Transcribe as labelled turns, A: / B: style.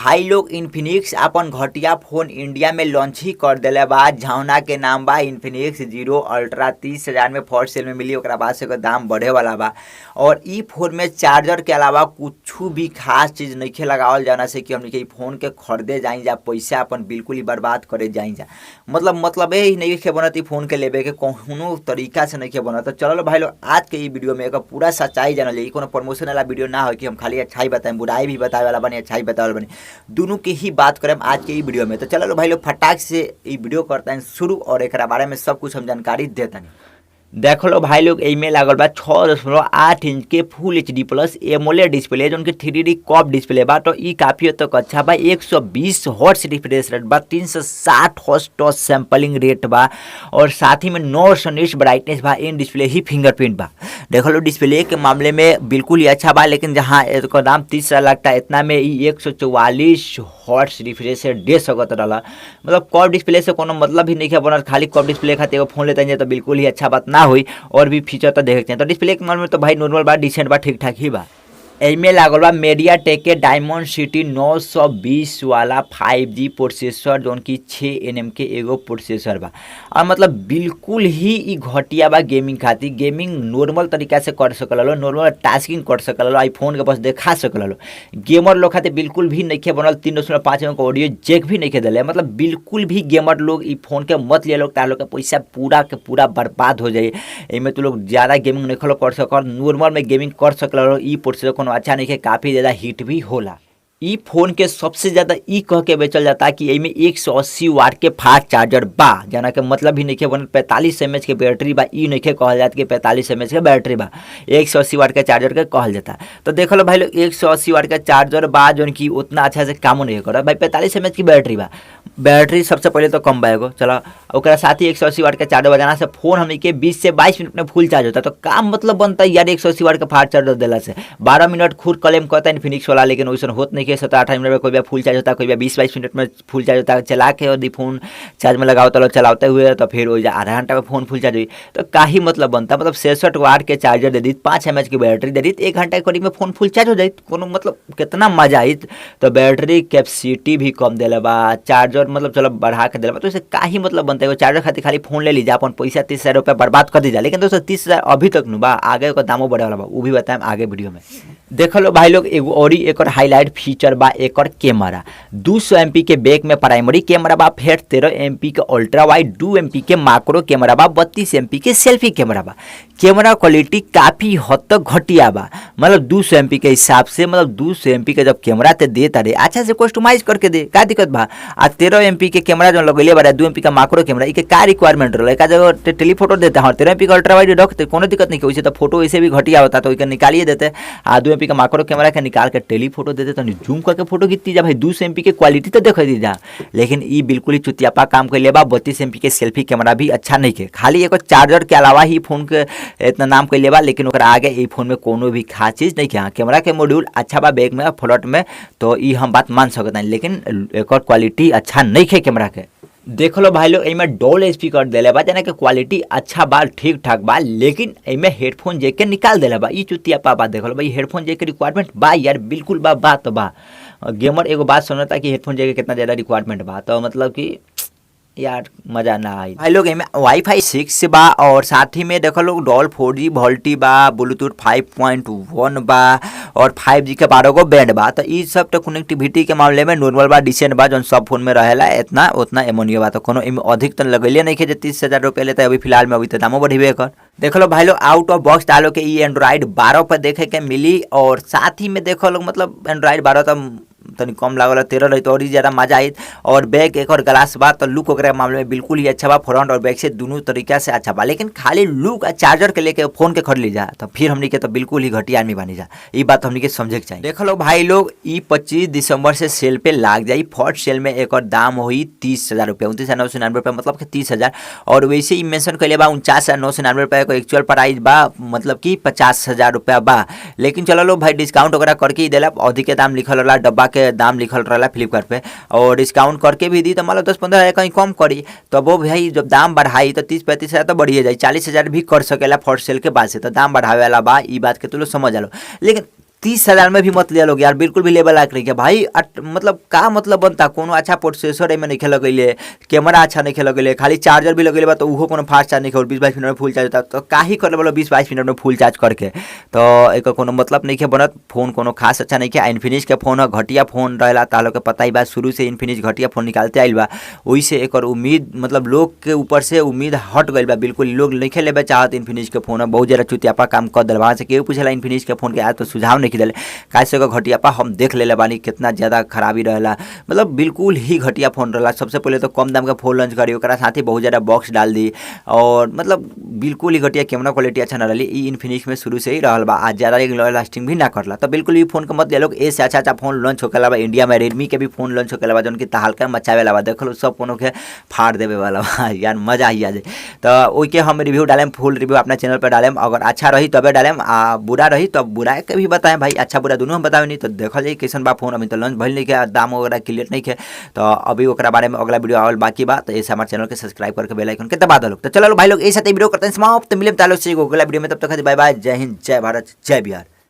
A: भाई लोग इन्फिनिक्स अपन घटिया फोन इंडिया में लॉन्च ही कर देले बा, जौना के नाम बा इन्फिनिक्स जीरो अल्ट्रा। 30,000 में फर्स्ट सेल में मिली, ओकरा बाद से एकर दाम बढ़े वाला बा। और इ फोन में चार्जर के अलावा कुछ भी खास चीज नइखे लगावल, जाना से कि हमनी के इ फोन के खरीदे जाई जा, पैसा अपन बिल्कुल ही बर्बाद करे जाई जा। मतलब ही नइखे बनत इ फोन के लेबे के, कोनो तरीका से नइखे बनत। तो चलो भाई लोग, आज के इ वीडियो में एकर पूरा सच्चाई जानल जाई। कोनो प्रमोशन वाला वीडियो ना हो कि हम खाली अच्छाई बताएं, बुराई भी बतावे वाला बनी, अच्छाई बतावे वाला बनी, दोनों के ही बात करें आज के इ वीडियो में। तो चलो भाई लोग, फटाक से इ वीडियो करते हैं शुरू और एकरा बारे में सब कुछ हम जानकारी देतनी। देख लो भाई लोग, एमे लागल बा 6.8 इंच के full HD plus AMOLED display, जौन की 3D curve display बा। तो इ काफ़ी हद तक अच्छा बा। 120 हर्ट्ज रिफ्रेश रेट बा, 360 हर्ट्ज टच सैम्पलिंग रेट बा और साथ ही में 900 निट्स ब्राइटनेस बा, इन डिस्प्ले ही फिंगरप्रिंट बा। देख लो, डिस्प्ले के मामले में बिल्कुल ही अच्छा बा, लेकिन जहाँ एकर दाम 30,000 लगता है, इतना में इ 144 हर्ट्ज रिफ्रेश रेट दे सकत रहला। मतलब कर्व डिस्प्ले से कोनो मतलब ही नहीं बनल, खाली कर्व डिस्प्ले खातिर एगो फोन लेते तो बिल्कुल ही अच्छा बात ना हुई। और भी फीचर तो देखे हैं। तो डिस्प्ले के मामले में तो भाई नॉर्मल बा, डिसेंट बा, ठीक ठाक ही बा। एमे लागल बा मीडिया टेक के डायमंड सिटी 920 वाला 5G processor, जौन की 6 एन एम के एगो प्रोसेसर बा। और मतलब बिल्कुल ही इ घटिया बा गेमिंग खातिर। गेमिंग नॉर्मल तरीका से कर सकल, नॉर्मल टास्किंग कर सकल, आईफोन के बस देखा सकल। गेमर लोग खातिर बिल्कुल भी नइखे बनल। 3.5 एम के ऑडियो जैक भी नइखे देले। मतलब बिल्कुल भी गेमर लोग इ फोन के मत ले लोग, तार लोग के पैसा पूरा के पूरा बर्बाद हो जाए। एमे तो लोग ज़्यादा गेमिंग नहीं कर सकल, नॉर्मल में गेमिंग कर सकल। इ प्रोसेसर कोनो अच्छा नहीं है, काफ़ी ज़्यादा हीट भी होला। इ फोन के सबसे ज़्यादा इ कह के बेचल जाता कि एमे 180 वाट के फास्ट चार्जर बा, जना के मतलब ही नइखे बनल। 45 एम एच के बैटरी बा, इ नइखे कहल जात कि 45 एम एच के बैटरी बा, 180 वाट के चार्जर के कहल जाता। तो देख लो भाई लोग, 180 वाट के चार्जर बा, जौन की उतना अच्छा से कामो नहीं करत भाई। 45 एम एच की बैटरी बा, बैटरी सबसे पहले तो कम बा एगो, चलो ओकरा साथ ही 180 वाट के चार्जर बा, जना से फोन हमनी के 20 से 22 मिनट में फुल चार्ज होता। तो काम मतलब बनता यार 180 वाट के फास्ट चार्जर देला से। 12 मिनट खुद क्लेम करता है इन्फिनिक्स वाला, लेकिन वैसन होत नहीं के। 17-18 मिनट में कोई बार फुल चार्ज होता, कोई बार 20-22 मिनट में फुल चार्ज होता। चला के यदि फोन चार्ज में लगाओ तो चलाते हुए तो फिर वही आधा घंटा में फोन फुल चार्ज हुई। तो का ही मतलब बनता। मतलब 66 वाट के चार्जर दे दी, 5 एम एच की बैटरी दे दी, 1 घंटा के करीब में फोन फुल चार्ज हो जाए, कोनो मतलब कितना मजा आई। तो बैटरी कैपेसिटी भी कम देले बा, चार्जर मतलब चलो बढ़ा के देले बा, तो इसे का ही मतलब बनता है। चार्जर खातिर खाली फोन ले लीजिए, अपन पैसा 30,000 रुपया बर्बाद कर दीजिए। लेकिन दोस्तों 30,000 अभी तक न बा, आगे ओकर दामो बढ़े वाला बा, उ भी बताएम आगे वीडियो में। देख लो भाई लोग, एगो और एकर हाईलाइट फीचर बा एकर कैमरा। 200 एम पी के बैक में प्राइमरी कैमरा बा, फिर 13 एम पी के अल्ट्रा वाइड, 2 एम पी के माक्रो कैमरा बा, 32 एम पी के सेल्फी कैमरा बा। कैमरा क्वालिटी काफ़ी हद तक घटिया बा, मतलब 200 एम पी के हिसाब से, मतलब 200 एम पी के जब कैमरा ते देता रे, अच्छा से कस्टमाइज करके दे, का दिक्कत बा। आ 13 एम पी के कैमरा जो लगैले बा, 2 एम पी का माक्रो कैमरा, इके का रिक्वायरमेंट रहल? का जगह टेलीफोटो देता है, 13 एम पी का अल्ट्रा वाइड रखते कोनो दिक्कत नहीं, वैसे तो फोटो वैसे भी घटिया होता तो इके निकालिए देते। आ 2 एम पी का माक्रो कैमरा के निकाल के टेलीफोटो देते तो जूम करके फोटो खींचती जा भाई, 200 एम पी के क्वालिटी तो देख दी जा। लेकिन ई बिल्कुल ही चुतियापा काम कैले बा। 32 एम पी के सेल्फी कैमरा भी अच्छा नहीं के, खाली एगो चार्जर के अलावा ही फोन के इतना नाम कैले बा, लेकिन ओकरा आगे ई फोन में कोनो भी खास चीज़ नहीं के। हाँ, कैमरा के मॉड्यूल अच्छा बा बैक में और फ्रंट में, तो ई हम बात मान सकते हैं, लेकिन एकर क्वालिटी अच्छा नहीं है कैमरा के। देख लो भाई लोग, एमे डोल स्पीकर देले बा, जना के क्वालिटी अच्छा बा, ठीक ठाक बा, लेकिन एमे हेडफोन जैक के निकाल देले बा। ई चुतियापा बात देख लो भाई, हेडफोन जैक के रिक्वायरमेंट बा यार, बिल्कुल बा, बात बा। गेमर एगो बात सुनता कि हेडफोन जैक के कितना ज़्यादा रिक्वायरमेंट बा, तो मतलब कि यार मजा ना आई भाई लोग। एमे वाईफाई 6 बा और साथ ही में देखो लोग डॉल 4G VoLTE बा, ब्लूटूथ 5.1 बा और 5G के 12 गो बैंड बा। तो ई सब तो कनेक्टिविटी के मामले में नॉर्मल बा, डिसेंट बा, जौन सब फोन में रहेला इतना उतना एमोनिया बा। तो कोनो एमे अधिक तो लगैले नहीं के 30,000 रुपया लेता अभी फिलहाल में, अभी तो दामो बढ़ेबे कर। देख लो भाई लोग, आउट ऑफ बॉक्स डालो के ई एंड्रॉइड 12 पर देखे के मिली और साथ ही में देखो लोग, मतलब एंड्रॉइड 12 तो तनी कम लागल, 13 रही तो और ही ज़्यादा मजा आई। और बैक एक और ग्लास बा, तो लुक ओकरा मामले में बिल्कुल ही अच्छा बा, फ्रंट और बैक से दोनों तरीका से अच्छा बा। लेकिन खाली लुक और चार्जर के लेके फोन के खरीद ली जा तो फिर हमनी के तो बिल्कुल ही घटिया आदमी बनी जा, ये बात हमनी के समझे के चाहिए। देख लो भाई लोग, ई 25 दिसंबर से सेल पे लाग जाई। फर्स्ट सेल में एक दाम हुई 30,000 रुपया, 29,999 रुपया, मतलब कि 30,000। और वैसे ही मेंशन कैले बा 49,999 रुपया को एक्चुअल प्राइस बा, मतलब कि 50,000 रुपया बा। लेकिन चलो लो भाई, डिस्काउंट वगैरह करके ही देला, अधिक के दाम लिखल रहा, डब्बा के दाम लिखल रहा फ्लिपकार्ट पे, और डिस्काउंट करके भी दी तो मतलब 10-15 हज़ार कहीं कम करी। तो वो भाई जब दाम बढ़ाई तो 30-35 हज़ार तो बढ़िए जाए, 40,000 भी कर सकेला फर्स्ट सेल के बाद से, तो दाम बढ़ावे वाला बा, ई बात के तो लोग समझ लो। लेकिन 30,000 में भी मत लिया लोग यार, बिल्कुल भी लेवल लायक नहीं है भाई। मतलब का मतलब बनता, कोनो अच्छा प्रोसेसर एमे नहीं लगैले, कैमरा अच्छा नहीं लगैले, खाली चार्जर भी लगैले बा तो उहो कोनो फास्ट चार्ज नहीं, 20-22 मिनट में फुल चार्ज होता, तो काहे करले बोलो 20-22 मिनट में फुल चार्ज करके, तो एकर कोनो मतलब नहीं बनत। फोन कोनो खास अच्छा नहीं है। इन्फिनिक्स के फोन घटिया फोन रहेला, ता लोग के पता ही बा, शुरू से इन्फिनिक्स घटिया फोन निकालते आइल बा, ओही से एकर उम्मीद मतलब लोग के ऊपर से उम्मीद हट गइल बा, बिल्कुल लोग नहीं लेबे चाहत इन्फिनिक्स के फोन। बहुत ज़्यादा चुतियापा काम कर दिल बा, से केहू पूछेला इन्फिनिक्स के फोन के आज तो सुझाव नहीं दिले, काहे से घटियापा हम देख लेले बानी कितना ज़्यादा खराबी रहेला, मतलब बिल्कुल ही घटिया फोन रहेला। सबसे पहले तो कम दाम का फोन लॉन्च करी, ओकरा साथ ही बहुत ज़्यादा बॉक्स डाल दी, और मतलब बिल्कुल ही घटिया कैमरा क्वालिटी अच्छा ना रही। ई इन्फिनिक्स में शुरू से ही रहल बा, आज ज़्यादा एक लॉन्ग लास्टिंग भी ना करला, तो बिल्कुल ई फोन के मत ले लोग। ऐसे अच्छा अच्छा फोन लॉन्च होके बा इंडिया में, रेडमी के भी फोन लॉन्च होके बा जौन की तहलका मचावे ला बा, देखल सब कोनो के फाड़ देवे वाला बा यार, मजा ही आ जाए। तो ओके हम रिव्यू डालेम, फुल रिव्यू अपना चैनल पर डालेम, अगर अच्छा रही तबे डालेम, आ बुरा रही तब बुरा के भी बताएं भाई, अच्छा बुरा दोनों हम बतावे नहीं। तो देखल जाए कैसन बा फोन, अभी तो लॉन्च भइल नहीं के, दाम वगैरह क्लियर नहीं के, तो अभी ओकरा बारे में अगला वीडियो आवल बाकी बा। तो ऐसे हमारे चैनल के सब्सक्राइब करके बेल आइकन के दबा दो। तो चलो भाई लोग ऐसे वीडियो करते हैं समाप्त, मिले तालो से अगला वीडियो में, तब तक बाय बाय, जय हिंद, जय भारत, जय बिहार।